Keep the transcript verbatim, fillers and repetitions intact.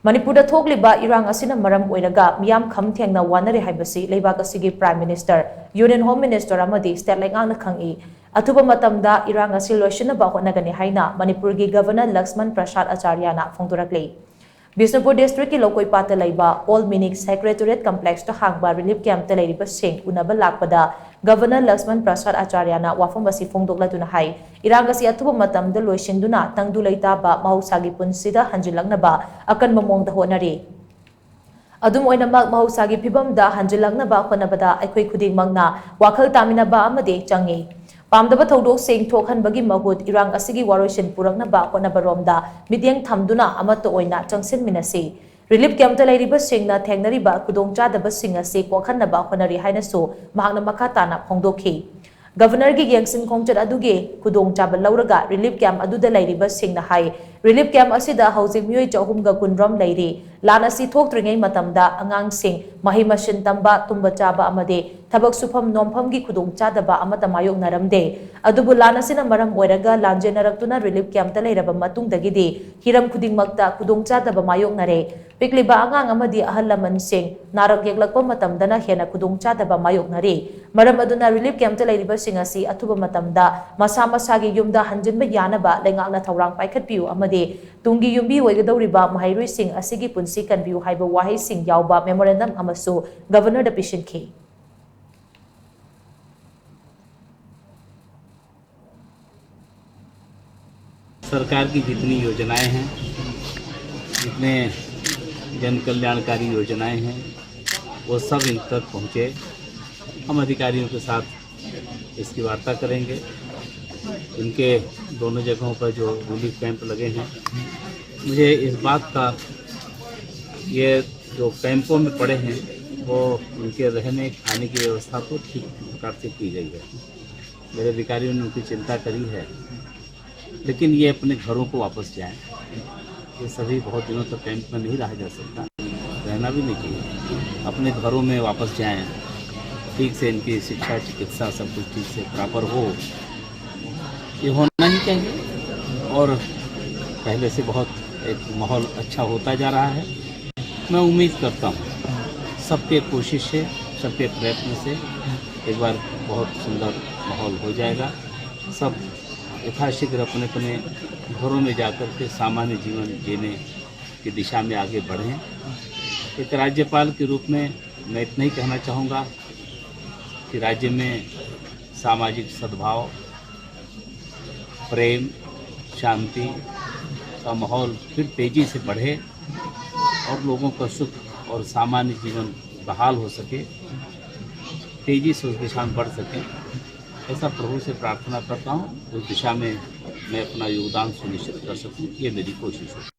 ꯃꯅꯤꯄꯨꯔꯗ ꯊꯣꯛꯂꯤꯕ ꯏꯔꯥꯡ ꯑꯁꯤꯅ ꯃꯔꯝ ꯑꯣꯏꯔꯒ ꯃꯤꯌꯥꯝ ꯈꯝ ꯊꯦꯡꯅ ꯋꯥꯅꯔꯤ ꯍꯥꯏꯕꯁꯤ ꯂꯩꯕꯥꯛ ꯑꯁꯤꯒꯤ Prime Minister, Union Home Minister ꯑꯃꯗꯤ state ꯂꯩꯉꯥꯛꯅ ꯈꯪꯏ꯫ ꯑꯊꯨꯕ ꯃꯇꯝꯗ ꯏꯔꯥꯡ ꯑꯁꯤ ꯂꯣꯏꯁꯤꯟꯅꯕ ꯍꯣꯠꯅꯒꯅꯤ ꯍꯥꯏꯅ ꯃꯅꯤꯄꯨꯔꯒꯤ Governor ꯂꯛꯁꯃꯟ ꯄ꯭ꯔꯁꯥꯗ ꯑꯆꯥꯔꯌꯥꯅ ꯐꯣꯡꯗꯣꯔꯛꯂꯤ꯫ ꯕꯤꯁꯅꯨꯄꯨꯔ districtꯀꯤ ꯂꯧꯀꯣꯏꯄꯥꯠꯇ ꯂꯩꯕ Old Mini Secretariat Complexꯇ ꯍꯥꯡꯕ relief campꯇ ꯂꯩꯔꯤꯕꯁꯤꯡ ꯎꯅꯕ ꯂꯥꯛꯄꯗ Governor ꯂꯛꯁꯃꯟ ꯄ꯭ꯔꯁꯥꯗ ꯑꯆꯥꯔꯌꯥꯅ ꯋꯥꯐꯝ ꯑꯁꯤ ꯐꯣꯡꯗꯣꯛꯂꯗꯨꯅ ꯍꯥꯏ, ꯏꯔꯥꯡ ꯑꯁꯤ ꯑꯊꯨꯕ ꯃꯇꯝꯗ ꯂꯣꯏꯁꯤꯟꯗꯨꯅ ꯇꯪꯗꯨ ꯂꯩꯇꯥꯕ ꯃꯍꯧꯁꯥꯒꯤ ꯄꯨꯟꯁꯤꯗ ꯍꯟꯖꯤꯜꯂꯛꯅꯕ ꯑꯀꯟꯕ ꯃꯑꯣꯡꯗ ꯍꯣꯠꯅꯔꯤ꯫ ꯑꯗꯨꯝ ꯑꯣꯏꯅꯃꯛ, ꯃꯍꯧꯁꯥꯒꯤ ꯐꯤꯕꯝꯗ ꯍꯟꯖꯤꯜꯂꯛꯅꯕ ꯍꯣꯠꯅꯕꯗ ꯑꯩꯈꯣꯏ ꯈꯨꯗꯤꯡꯃꯛꯅ ꯋꯥꯈꯜ ꯇꯥꯃꯤꯟꯅꯕ ꯑꯃꯗꯤ ꯆꯪꯏ꯫ ꯄꯥꯝꯗꯕ ꯊꯧꯗꯣꯛꯁꯤꯡ ꯊꯣꯛꯍꯟꯕꯒꯤ ꯃꯍꯨꯠ ꯏꯔꯥꯡ ꯑꯁꯤꯒꯤ ꯋꯥꯔꯣꯏꯁꯤꯟ ꯄꯨꯔꯛꯅꯕ ꯍꯣꯠꯅꯕꯔꯣꯝꯗ ꯃꯤꯠꯌꯦꯡ ꯊꯝꯗꯨꯅ ꯑꯃꯠꯇ ꯑꯣꯏꯅ ꯆꯪꯁꯤꯟꯃꯤꯟꯅꯁꯤ꯫ Relief campꯇ ꯂꯩꯔꯤꯕꯁꯤꯡꯅ ꯊꯦꯡꯅꯔꯤꯕ ꯈꯨꯗꯣꯡꯆꯥꯗꯕꯁꯤꯡ ꯑꯁꯤ ꯀꯣꯛꯍꯟꯅꯕ ꯍꯣꯠꯅꯔꯤ ꯍꯥꯏꯅꯁꯨ ꯃꯍꯥꯛꯅ ꯃꯈꯥ ꯇꯥꯅ ꯐꯣꯡꯗꯣꯛꯈꯤ꯫ Governorꯒꯤ ꯌꯦꯡꯁꯤꯟ ꯈꯣꯡꯆꯠ ꯑꯗꯨꯒꯤ ꯈꯨꯗꯣꯡꯆꯥꯕ ꯂꯧꯔꯒ relief camp ꯑꯗꯨꯗ ꯂꯩꯔꯤꯕꯁꯤꯡꯅ ꯍꯥꯏ, relief camp ꯑꯁꯤꯗ ꯍꯧꯖꯤꯛ ꯃꯤꯑꯣꯏ ꯆꯍꯨꯝꯒ ꯀꯨꯟꯔꯣꯝ ꯂꯩꯔꯤ꯫ ꯂꯥꯟ ꯑꯁꯤ ꯊꯣꯛꯇ꯭ꯔꯤꯉꯩ ꯃꯇꯝꯗ ꯑꯉꯥꯡꯁꯤꯡ ꯃꯍꯩ ꯃꯁꯤꯡ ꯇꯝꯕ, ꯇꯨꯝꯕ ꯆꯥꯕ ꯑꯃꯗꯤ ꯊꯕꯛ ꯁꯨꯐꯝ ꯅꯣꯝꯐꯝꯒꯤ ꯈꯨꯗꯣꯡꯆꯥꯗꯕ ꯑꯃꯠꯇ ꯃꯥꯌꯣꯛꯅꯔꯝꯗꯦ꯫ ꯑꯗꯨꯕꯨ ꯂꯥꯟ ꯑꯁꯤꯅ ꯃꯔꯝ ꯑꯣꯏꯔꯒ ꯂꯥꯟꯖꯦꯟꯅꯔꯛꯇꯨꯅ relief campꯇ ꯂꯩꯔꯕ ꯃꯇꯨꯡꯗꯒꯤꯗꯤ ꯍꯤꯔꯝ ꯈꯨꯗꯤꯡꯃꯛꯇ ꯈꯨꯗꯣꯡꯆꯥꯗꯕ ꯃꯥꯌꯣꯛꯅꯔꯦ꯫ ꯄꯤꯛꯂꯤꯕ ꯑꯉꯥꯡ ꯑꯃꯗꯤ ꯑꯍꯜ ꯂꯃꯟꯁꯤꯡ ꯅꯥꯔꯛ ꯌꯦꯛꯂꯛꯄ ꯃꯇꯝꯗꯅ ꯍꯦꯟꯅ ꯈꯨꯗꯣꯡꯆꯥꯗꯕ ꯃꯥꯌꯣꯛꯅꯔꯤ꯫ ꯃꯔꯝ ꯑꯗꯨꯅ relief campꯇ ꯂꯩꯔꯤꯕꯁꯤꯡ ꯑꯁꯤ ꯑꯊꯨꯕ ꯃꯇꯝꯗ ꯃꯁꯥ ꯃꯁꯥꯒꯤ ꯌꯨꯝꯗ ꯍꯟꯖꯤꯟꯕ ꯌꯥꯅꯕ ꯂꯩꯉꯥꯛꯅ ꯊꯧꯔꯥꯡ ꯄꯥꯏꯈꯠꯄꯤꯌꯨ ꯑꯃꯗꯤ ꯇꯨꯡꯒꯤ ꯌꯨꯝꯕꯤ ꯑꯣꯏꯒꯗꯧꯔꯤꯕ ꯃꯍꯩꯔꯣꯏꯁꯤꯡ ꯑꯁꯤꯒꯤ ꯄꯨꯟꯁꯤ ꯀꯟꯕꯤꯌꯨ ꯍꯥꯏꯕ ꯋꯥꯍꯩꯁꯤꯡ ꯌꯥꯎꯕ memorandum ꯑꯃꯁꯨ Governorꯗ ꯄꯤꯁꯤꯟꯈꯤ꯫ सरकार की जितनी योजनाएं हैं, जितने जन कल्याणकारी योजनाएं हैं, वो सब इन तक पहुँचे। हम अधिकारियों के साथ इसकी वार्ता करेंगे। इनके दोनों जगहों पर जो रिलीफ कैंप लगे हैं, मुझे इस बात का, ये जो कैंपों में पड़े हैं, वो उनके रहने खाने की व्यवस्था तो ठीक प्रकार से की गई है। मेरे अधिकारियों ने उनकी चिंता करी है, लेकिन ये अपने घरों को वापस जाएं। ये सभी बहुत दिनों तक कैंप में नहीं रहा जा सकता, रहना भी नहीं चाहिए। अपने घरों में वापस जाएं, ठीक से इनकी शिक्षा, चिकित्सा, सब कुछ ठीक से प्रॉपर हो, ये होना ही चाहिए। और पहले से बहुत एक माहौल अच्छा होता जा रहा है। मैं उम्मीद करता हूँ, सबके कोशिश से, सबके प्रयत्न से एक बार बहुत सुंदर माहौल हो जाएगा। सब यथाशीघ्र अपने अपने घरों में जाकर के सामान्य जीवन जीने की दिशा में आगे बढ़ें। एक राज्यपाल के रूप में मैं इतना ही कहना चाहूँगा कि राज्य में सामाजिक सद्भाव, प्रेम, शांति का माहौल फिर तेजी से बढ़े और लोगों का सुख और सामान्य जीवन बहाल हो सके, तेजी से उस दिशा में बढ़ सके, ऐसा प्रभु से प्रार्थना करता हूँ। उस दिशा में मैं अपना योगदान सुनिश्चित कर सकूँ, ये मेरी कोशिश होगी।